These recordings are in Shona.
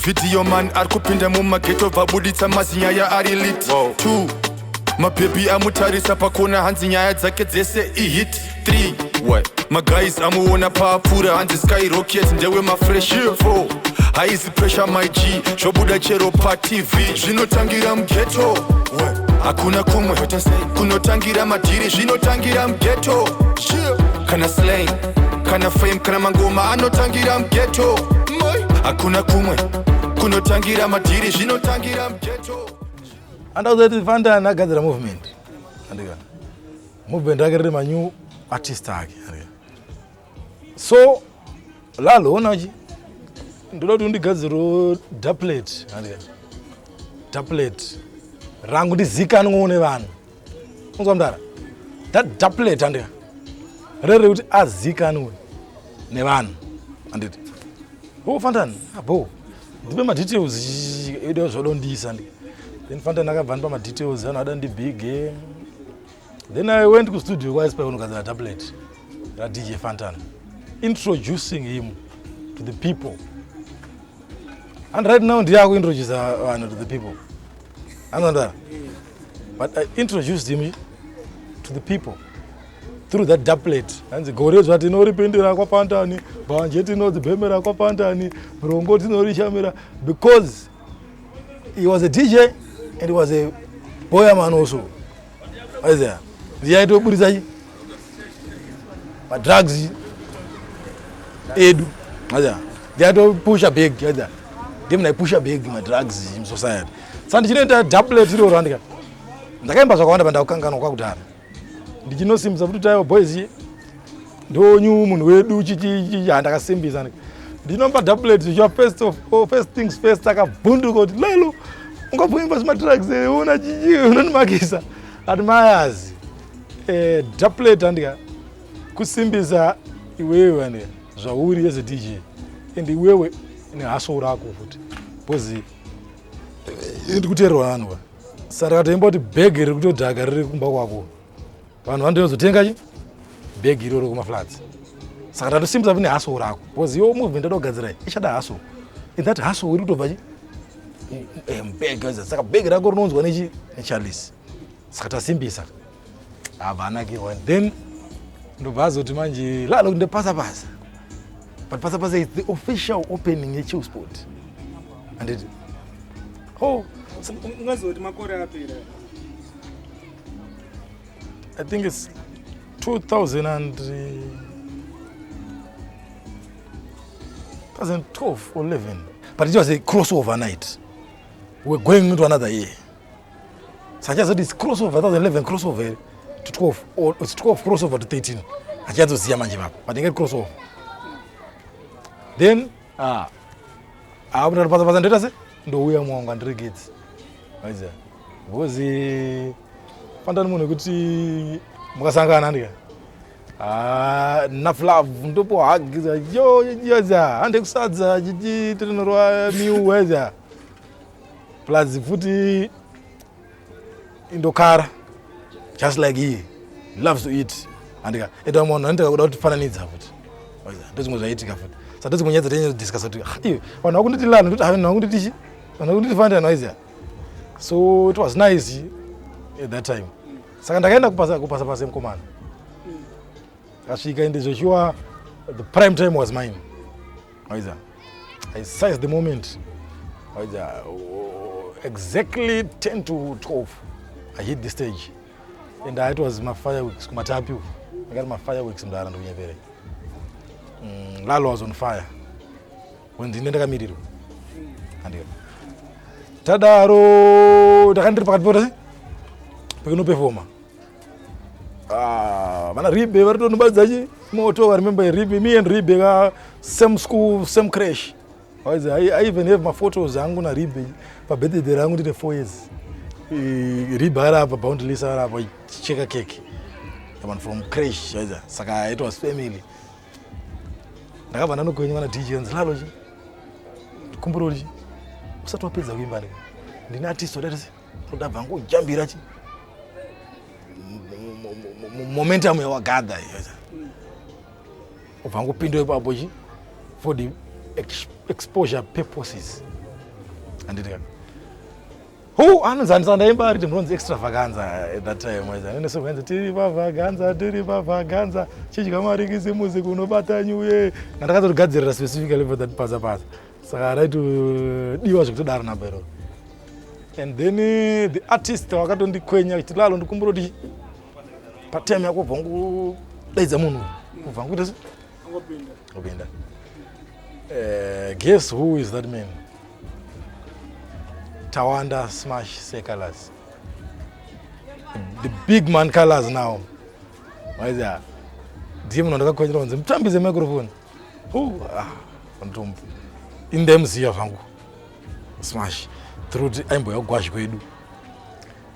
Video man ari kupinda mumageto, vabuditsa mazinyaya ari lit. 2, mabhebhi amutarisa pakona, hanzi nyaya dzake dzese ihit. 3, maguys amuona paapfuura, hanzi skyrocket, ndewe mafresh. 4, haizi pressure, my G, zvobuda chero paTV. Zvinotangira mughetto, hakuna kumwe kunotangira madhiri, zvinotangira mughetto. Kana slang, kana fame, kana mangoma anotangira mughetto, hakuna kumwe kunotangira madhiri, zvinotangira mughetto. Andakuzoti Fantan agadzira movement, andika movement rake riri manew artist ake, andika. So Lalo, onachi, ndoda kuti undigadzirewo dubplate, andika, dubplate rangu ndizikanwewo nevanhu. Unzwa mudara, that dubplate, andika, rere kuti azikanwe nevanhu, anditi? Oh, Fantan, abo ndipe madetails edo zvodondiisa ndi. Then Fantan akabva ndipa madetails anhu ada ndibhige. Then I went kustudio kwaSpy kunogadzira dubplate raDJ Fantan, introducing him to the people. And right now ndiye akuintroduca vanhu to the people, anondara. But I introduced him to the people through that dubplate. Hanzi gore zvatinoripindira kwaFantani, bhanje tinodzibhemera kwaFantani, rongo tinorishamira, because he was a DJ and he was a boyaman also. Aiziya, ndiye aitoburitsa chi madrugs edu, aiziya, ndiye aitopusha bag, aiziya, ndiye munhu aipusha bag madrugs musociety. Saka ndichinoita dubplate iroro, andika, ndakaimba zvakawanda pandakukanganwa kwakudhara. Ndichinosimbisa futi taiwa boys ndonyu munhu wedu chichichi, handakasimbisa. Ndinomba dubplate zvichiva first of all, first things first, akabvunduka kuti, "Lalo, ungabvoimba zvemadrugs, una chichi unondimakisa." Ati mayazi dubplate, andika, kusimbisa iwewe, andika, zvauri as a DJ and iwewe nehustle rako futi, because ndikuteererwa vanhu. Saka tikatoimba kuti bhegi riri kutodhaka riri kumba kwako, vanhu vanotozotenga chi bhegi iroro kumaflats. Saka tatosimbisa futi nehustle rako, because iwo movement atogadzira ichada hustle, and that hustle iri kutobva chi mubhegi. Saka bhegi rako rinonzwa nechi nechalice. Saka tasimbisa, abva anakirwa. And then ndobva azoti manje, "Lalo, ndepasa pasa." But Pasa Pasa is the official opening yeChillspot, anditi? Oh. Ungazoti makore apera? I think it's 2000 and 2012 or 11, but it was a crossover night. We're going into another year, so I just said it's crossover 2011 crossover to 12, or it's 12 crossover to 13, achazoziya manje papo, but inge crossover. Then ah ah pasa pasa ndoita se ndouya mwangu andiregedzi, aiziya, because Fantani munhu wekuti mukasangana, ndika, ah, enough love, ndopohagiza yo yoza, hande kusadza chichi tirinorwa miu, weza. Plus futi indokara, just like he loves to eat, andika. Ende vamwe vanhu vanotaka kuda kutifananidza futi. Ndozvimwe zvaitika futi. Saka ndozimwe nyaya dzatanyatodiscussa kuti, "Ah, iwe, vanhu vakunditi Lalo," ndoti, "Ah, vanhu vakunditi chi, vanhu vakunditi Fantani," waiziya. So it was nice at that time. Saka ndakaenda kupasa pasa mukomana kasvika, ende zveshuwa the prime time was mine, waiza. I sized the moment, waiza. Exactly 10 to 12 I hit the stage, and it was mafireworks kumatapi uku, akati mafireworks mudara, ndikunyepere. Lalo was on fire when ndine ndakamirirwa, andika. Tadaro ndakandiri pakati pota pekunopefoma. Ah, vana Ribe vari tonobatidza chi moto. I remember Ribe, me and Ribe ka same school, same creche. I even have maphotos angu naRibe pabirthday rangu ndine 4 years. Ribe ari apa, Boundless ari apa, chicheka keke man from creche, waiza. Saka it was family. Ndakabva ndanogwenywa naDJ, nzi, "Lalo, chi kumbura kuti usati wapedza kuimba, ndika ndine artist wadaita se ndabva ngojambira chi momentum yawagadha, ubva ngopinda ipapo chi for the exposure purposes." Handiti ka? Hu anonzi handisa ndaimba ari tinonzi extravaganza at that time. Anene so kwanzi tiri pavaganza, tiri pavaganza, chidya mari kisimusi kunobata nyuye. Ndakatogadzirira specifically for that pasa pasa. Saka raitodiwa zvekutodaro namba iroro. And then the artist wakatondikwenya kuti Lalo ndikumbura kuti patime yako ubva ungodaidza munhu ubva ungoita se Angopinda. Upinda. Guess who is that man? Tawanda Smash Say Colors. The big man colors now. Waiza. Ndiye munhu ndakakwenyera kunzi mutambise microphone. Ah, ndombu. Indemuziya zvangu. Smash. Through kuti aimboya kugwazhi kwedu.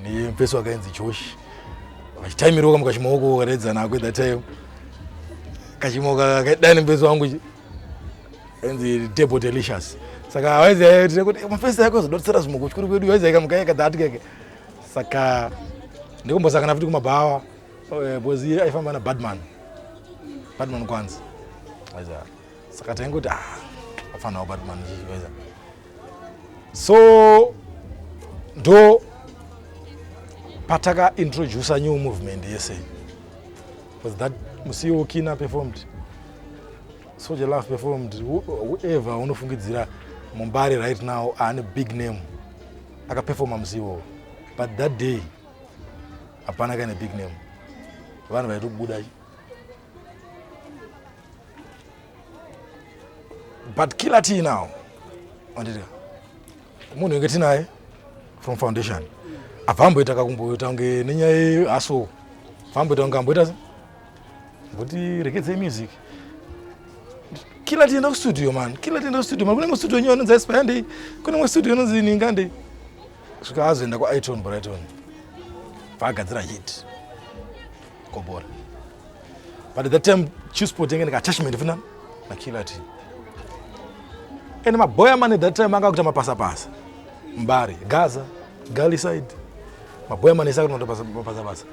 Nemufesi wakainzi Josh. Vachitaimirwa kamuka chimoko kadaidza nako at that time. Kachimoka kaidai nemufesi wangu enzi Debo Delicious. Saka waiziya kuti kuti mafesi yako azodotsera zvimoko chikuru kwedu waiziya kamuka yeka that keke. Saka ndikumbosangana futi kumabhawa because iye aifamba na Badman. Badman kwanzi. Waiziya. Saka taingoti afana wa Badman waiziya. So ndo pataka introduce a new movement yese. Was that Musiwo Kina performed. Soul Jah Love performed. Whoever unofungidzira Mumbari right now ane big name akaperforma musiwo, but that day hapana kaine big name, vanhu vaitobuda. But Killer T now, anditi munhu wenge tinaye from foundation, abva amboita kakumboita kunge nenyaya yehaso, amboita kunge amboita se mboti regedzei music. Killer T enda kustudio man, Killer T enda kustudio man, kune imwe studio nyowani inonzi Aspire ndei, kune imwe studio inonzi Ninga ndei, svika azoenda kuIton Brighton, vaagadzira hit Kobora. But at that time Chillspot yenge neka-attachment funa naKiller T, and maboya man at that time anga akuita mapasapasa Mbare, Gaza, Gully side, maboya man ese akuita mapasapasa.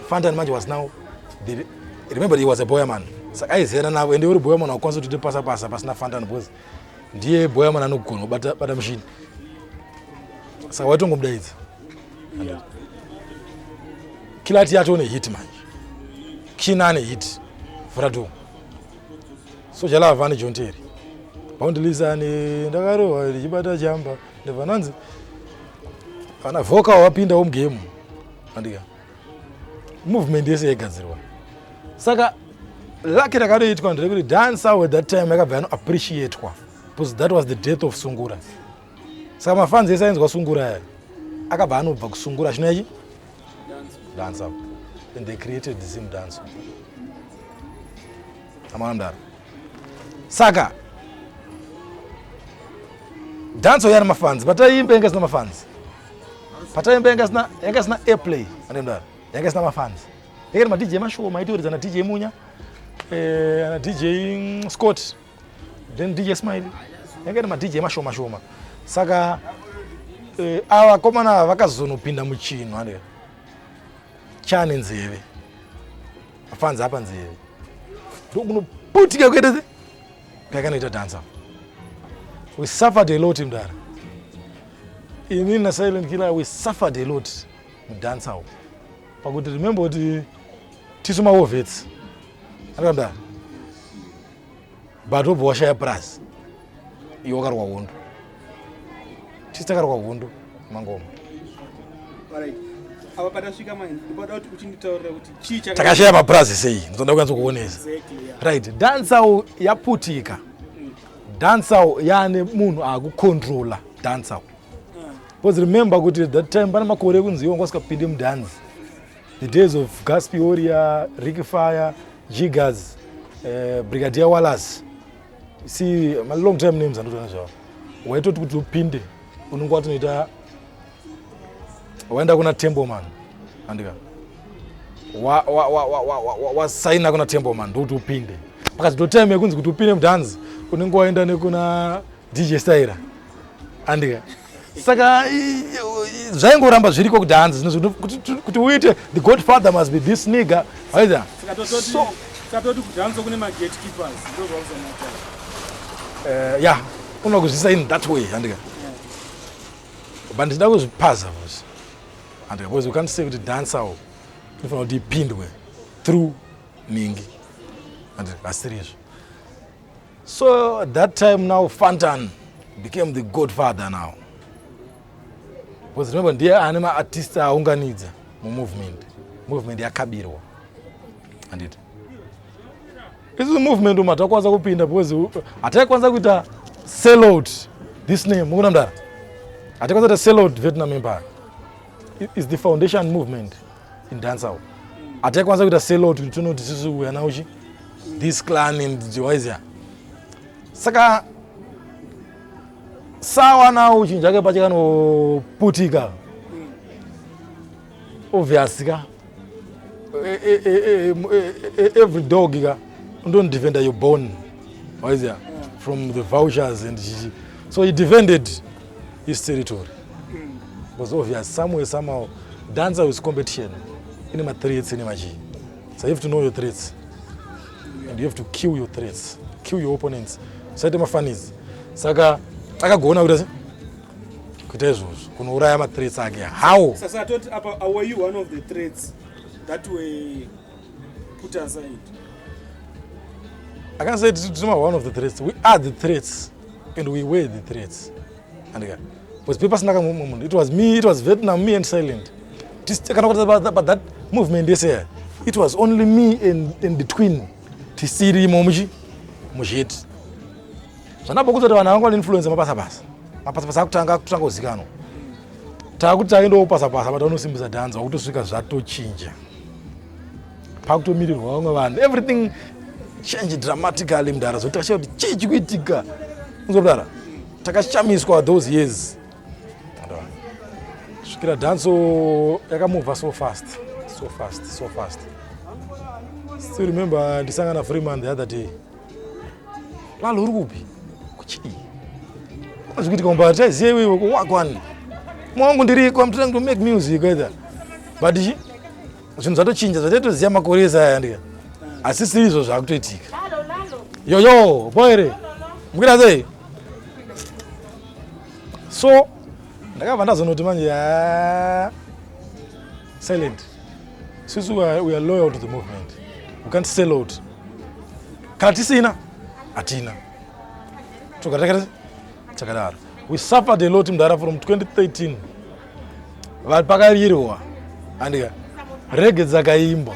Fantan manje was now the, remember he was a boy man, saka aiziyana navo, ende uri boy man wakwanisa kuti pasa pasa pasina Fantan, because ndiye boy man anogona kubata bata mushini, saka waitongomudaidza. Killer T yatone hit manje, Kina ane hit Vhura. Soul Jah Love ane John Terry, Boundless ane ndakarohwa ndichibata chamba, ndabva nanzi kana vocal wapindawo mugame, andika movement yese yaigadzirwa. Saka lucky rakatoitwa nderekuti dancehall at that time yakabva yanoappreciatwa, because that was the death of sungura. Saka mafans ese ainzwa sungura aya akabva anobva kusungura chinoyachi dancehall, and they created the Zim dancehall amana mudaro. Saka dancehall yana mafans. Pataimba yanga isina mafans, pataimba yanga isina airplay, ane mudaro yanga isina mafans, yanga ine maDJ mashoma aitoridza na DJ Munya, na DJ Scott, then DJ Smiley. Yanga ine maDJ mashoma shoma. Saka ava vakomana ava vakazonopinda muchinhu ande chane nzeve, mafans apa nzeve, ndokunoputika kuita se kakanoita dancehall. We suffered a lot mudara, inini naSilent Killer, we suffered a lot mudancehall, pakuti remember kuti tisu mawar vets akamdara, but wobva washaya purazi, iwe wakarwa hondo, tisu takarwa hondo mangoma. Alright. Apa patasvika manje, ndinoda kuti uchinditaurira kuti chii Takashaya mapurazi sei, ndinoda kunyatsa kuonesa. Exactly, yeah. Right, dancehall yaputika, dancehall yaane munhu akucontrola dancehall, because remember kuti that time pane makore ekunzi iwe wanga usingapinde mudhanzi, the days of Guspy Warrior, Ricky Fire, Jiggers, Brigadier Wallace, see ma long time names andotoona zvavo. Waitoti kuti upinde unonge watinoita waenda kuna Temple Man, andika wasaina kuna Temple Man ndokuti upinde. Pakati ndo time yekunzi kuti upinde mudhanzi unenge waenda nekuna DJ Styra, andika. Saka zvaingoramba zviriko kudhanzi zvinhu kuti uite the godfather must be this nigga, waiza. Saka tototi So saka toti kudhanza kune ma-gatekeepers, ndozvauzonataura? Ya, unokuzvisa in that way, andika. But ndichida kuzvipaza futi, and because you can't say kuti dancehall inofanira kuti ipindwe through ningi, and hasiri izvo. So that time now Fantan became the godfather now, because remember, ndiye ane maartist aunganidza mumovement. Movement yakabirwa, handiti? Isusu movement umu hatakwanisa kupinda because hataikwanisa kuita sell out this name. Mukuna mudara, hatakwanisa kuita sell out Vietnam Empire. Is the foundation movement in dancehall. Hataikwanisa kuita sell out kuti tonoti isusu we are now this clan and waiziya. Saka sawa nawo chinhu chake pachikanoputika, obvious ka, every dog ka don't defend your bone, waiziya, from the vultures and chichi. So he defended his territory because obvious, somewhere, somehow, dancehall is competition, ine mathreats, ine machii. So you have to know your threats and you have to kill your threats, kill your opponents, usaite mafanis. Saka akagona kuita se kuita izvozvo, kunouraya mathreats ake. How? Sasa toti apa, were you one of the threats that were put aside? I can't say it's not one of the threats. We are the threats and we were the threats. Andika. Because people pasina munhu. It was me, it was Vietnam, me and Silent. Just kana kuti but that movement is here. It was only me and the twin. Tisiri imo muchi muzheti. Zvandabva kuzoti vanhu vanga influence mapasa basa. Mapasa basa akutanga kutanga kuzikanwa. Takuti taendawo pasa pasa but vanosimbisa dhanza wakutosvika zvatochinja. Pakutomirirwa vamwe vanhu, everything change dramatically mudhara, zoti takashaya kuti chii chikuitika. Unzomudhara, takashamiswa those years svikira dancehall yakamuvha so fast, so fast, so fast. Still remember ndisangana Freeman the other day. "Lalo, uri kupi? Kuchii zvikuitika kumba taiziva iwewe wagwani mwangu ndiriko. I'm trying to make music either, but chi zvinhu zvatochinja zvataitoziva makore ese aya, ndika asisiri izvo zvakutoitika." Yoyo boere mukuita sei? So ndakabva ndazonoti manje, "Ah, Silent, sisi we are loyal to the movement. We can't sell out. Kana tisina, hatina." Togara takati takadaro. We suffered a lot mudhara from 2013. Vanhu pakarirwa, andika, reggae dzakaimbwa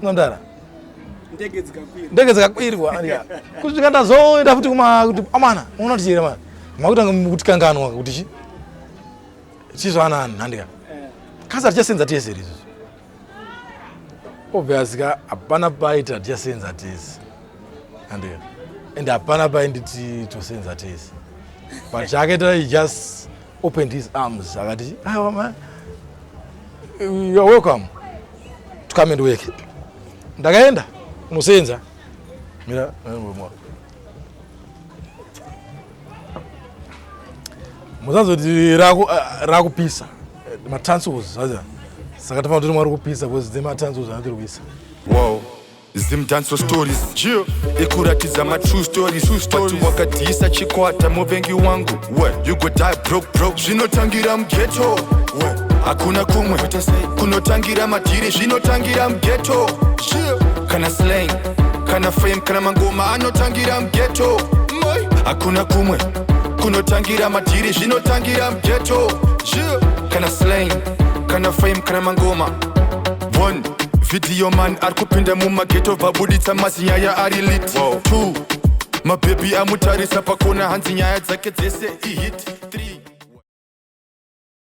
namudhara. Ndege dzikakwira. Ndege dzakakwirwa, andika, kusvika ndazoenda futi kuma kuti amana unoona kuti chire mana makutanga kutikanganwa kuti chi chizvanani, handika? Kasi hatichasenza tese here izvozvo? Obvious ka, hapana paiti hatichasenza tese, handika? And hapana painditi tosenza tese, but chaakaita, he just opened his arms akati, "Aiwa man, you are welcome to come and work." Ndakaenda kunosenza. Mira, musazoti rakupisa matansos zvaza. Saka tofanira kuti mwari kupisa because dzematansos anotiri kuisa. Wow, Zim dancehall stories ikuratidza matrue stories. But wakadhisa chikwata, muvengi wangu, we you go die broke, broke. Zvinotangira mughetto, hakuna kumwe kunotangira madhiri. Zvinotangira mughetto, kana slang, kana fame, kana mangoma anotangira mughetto. Hakuna kumwe kunotangira madhiri. Zvinotangira mughetto, kana slang, kana fame, kana mangoma. One video man ari kupinda mumaghetto, vabuditsa mazinyaya ari lit. Two mabhebhi amutarisa pakona, hanzi nyaya dzake dzese ihit. Three.